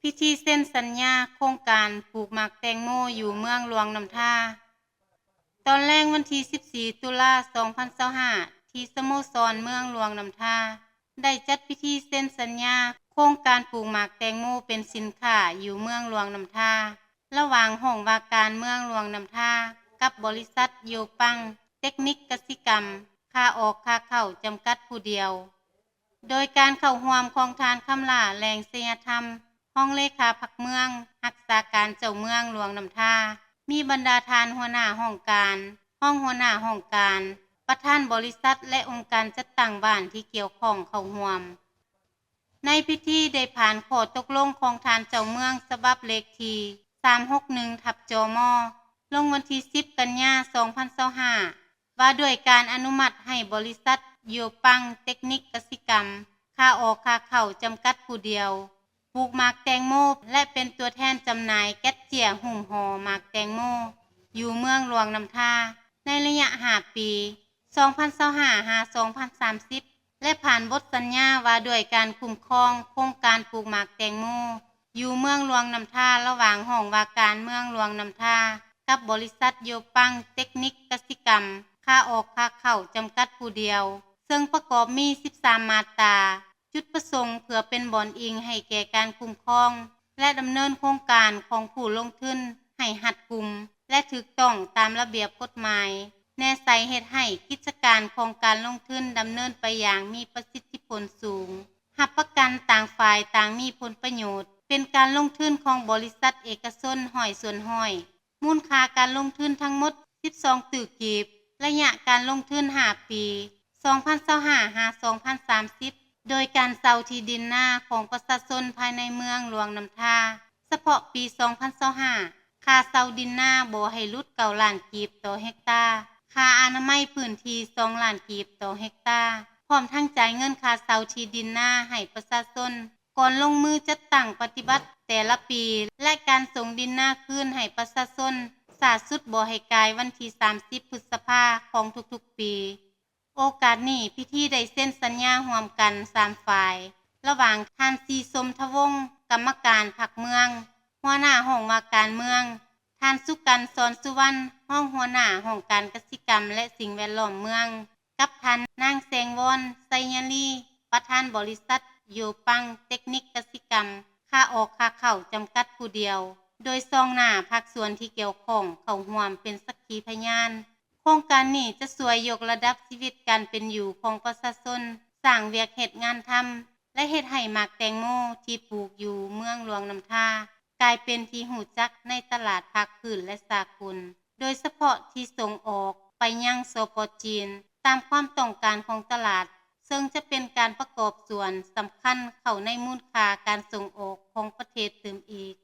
ພິທີເຊັນສັນຍາໂຄງການປູກໝາກແຕງໂມຢູ່ເມືອງຫຼວງນ້ຳທາ. ຕອນແລງວັນທີສິບສີ່ ຕຸລາ ສອງພັນຊາວຫ້າ ທີ່ສະໂມສອນເມືອງຫຼວງນ້ຳທາ ໄດ້ຈັດພິທີເຊັນສັນຍາໂຄງການປູກໝາກແຕງໂມເປັນສິນຄ້າຢູ່ເມືອງຫຼວງນ້ຳທາ ລະຫວ່າງຫ້ອງວ່າການເມືອງຫຼວງນ້ຳທາ ກັບບໍລິສັດໂຍປັງເຕັກນິກກະສິກຳ ຂາອອກຂາເຂົ້າຈຳກັດຜູ້ດຽວ. ໂດຍການເຂົ້າຮ່ວມຂອງທ່ານ ຄຳຫຼ້າ ແຫຼງໄຊຍະທຳ ຮອງເລຂາພັກເມືອງ ຮັກສາການເຈົ້າເມືອງຫຼວງນ້ຳທາ, ມີບັນດາທ່ານຫົວໜ້າຫ້ອງການ, ຮອງຫົວໜ້າຫ້ອງການ, ປະທານບໍລິສັດ ແລະ ອົງການຈັດຕັ້ງບ້ານທີ່ກ່ຽວຂ້ອງເຂົ້າຮ່ວມ. ໃນພິທີໄດ້ຜ່ານຂໍ້ຕົກລົງຂອງທ່ານເຈົ້າເມືອງ ສະບັບເລກທີ ສາມຫົກໜຶ່ງ ທັບ ຈມ ລົງວັນທີສິບ ກັນຍາ ສອງພັນຊາວຫ້າ ວ່າດ້ວຍການອະນຸມັດໃຫ້ບໍລິສັດໂຍປັງເຕັກນິກກະສິກຳ ຂາອອກຂາເຂົ້າຈຳກັດຜູ້ດຽວ ປູກໝາກແຕງໂມ ແລະ ເປັນຕົວແທນຈຳໜ່າຍແກັດເຈ້ຍຫຸ້ມຫໍ່ໝາກແຕງໂມ ຢູ່ເມືອງຫຼວງນ້ຳທາ ໃນໄລຍະຫ້າປີ ສອງພັນຊາວຫ້າ ຫາ ສອງພັນສາມສິບ ແລະ ຜ່ານບົດສັນຍາວ່າດ້ວຍການຄຸ້ມຄອງໂຄງການປູກໝາກແຕງໂມ ຢູ່ເມືອງຫຼວງນ້ຳທາ ລະຫວ່າງຫ້ອງວ່າການເມືອງຫຼວງນ້ຳທາ ກັບບໍລິສັດໂຍປັງເຕັກນິກກະສິກຳ ຂາອອກຂາເຂົ້າຈຳກັດຜູ້ດຽວ ເຊິ່ງປະກອບມີ ສິບສາມ ມາດຕາ. ຈຸດປະສົງເພື່ອເປັນບ່ອນອີງໃຫ້ແກ່ການຄຸ້ມຄອງ ແລະ ດຳເນີນໂຄງການຂອງຜູ້ລົງທຶນໃຫ້ຮັດກຸມ ແລະ ຖືກຕ້ອງຕາມລະບຽບກົດໝາຍ, ແນໃສ່ເຮັດໃຫ້ກິດຈະການຂອງການລົງທຶນດຳເນີນໄປຢ່າງມີປະສິດທິຜົນສູງ, ຮັບປະກັນຕ່າງຝ່າຍຕ່າງມີຜົນປະໂຫຍດ, ເປັນການລົງທຶນຂອງບໍລິສັດເອກະຊົນຮ້ອຍສ່ວນຮ້ອຍ. ມູນຄ່າການລົງທຶນທັງໝົດ ສິບສອງຕື້ກີບ, ໄລຍະການລົງທຶນຫ້າປີ ສອງພັນຊາວຫ້າ ຫາ ສອງພັນສາມສິບ ໂດຍການເຊົ່າທີ່ດິນນາຂອງປະຊາຊົນພາຍໃນເມືອງຫຼວງນ້ຳທາ. ສະເພາະປີ ສອງພັນຊາວຫ້າ ຄ່າເຊົ່າດິນນາບໍ່ໃຫ້ຫຼຸດ ເກົ້າລ້ານກີບຕໍ່ເຮັກຕາ, ຄ່າອະນາໄມພື້ນທີ່ ສອງລ້ານກີບຕໍ່ເຮັກຕາ, ພ້ອມທັງຈ່າຍເງິນຄ່າເຊົ່າທີ່ດິນນາໃຫ້ປະຊາຊົນ ກ່ອນລົງມືຈັດຕັ້ງປະຕິບັດແຕ່ລະປີ ແລະ ການສົ່ງດິນນາຄືນໃຫ້ປະຊາຊົນ ຊ້າສຸດບໍ່ໃຫ້ກາຍວັນທີ ສາມສິບ ພຶດສະພາ ຂອງທຸກໆປີ. ໂອກາດນີ້ ພິທີໄດ້ເຊັນສັນຍາຮ່ວມກັນ ສາມ ຝ່າຍ ລະຫວ່າງທ່ານ ສີສົມທະວົງ ກຳມະການພັກເມືອງ, ຫົວໜ້າຫ້ອງວ່າການເມືອງ, ທ່ານ ສຸກັນ ສອນສຸວັນ ຮອງຫົວໜ້າຫ້ອງການກະສິກຳ ແລະ ສິ່ງແວດລ້ອມເມືອງ, ກັບທ່ານນາງ ແສງວອນ ໄຊຍາລີ ປະທານບໍລິສັດໂຍປັງເຕັກນິກກະສິກຳ ຂາອອກຂາເຂົ້າຈຳກັດຜູ້ດຽວ, ໂດຍຊ່ອງໜ້າພາກສ່ວນທີ່ກ່ຽວຂ້ອງເຂົ້າຮ່ວມເປັນສັກຂີພະຍານ. ໂຄງການນີ້ຈະຊ່ວຍຍົກລະດັບຊີວິດການເປັນຢູ່ຂອງປະຊາຊົນ, ສ້າງວຽກເຮັດງານທຳ ແລະ ເຮັດໃຫ້ໝາກແຕງໂມທີ່ປູກຢູ່ເມືອງຫຼວງນ້ຳທາ ກາຍເປັນທີ່ຮູ້ຈັກໃນຕະຫຼາດພາກພື້ນ ແລະ ສາກົນ, ໂດຍສະເພາະທີ່ສົ່ງອອກໄປຍັງ ສປ ຈີນ ຕາມຄວາມຕ້ອງການຂອງຕະຫຼາດ, ເຊິ່ງຈະເປັນການປະກອບສ່ວນສຳຄັນເຂົ້າໃນມູນຄ່າການສົ່ງອອກຂອງປະເທດຕື່ມອີກ.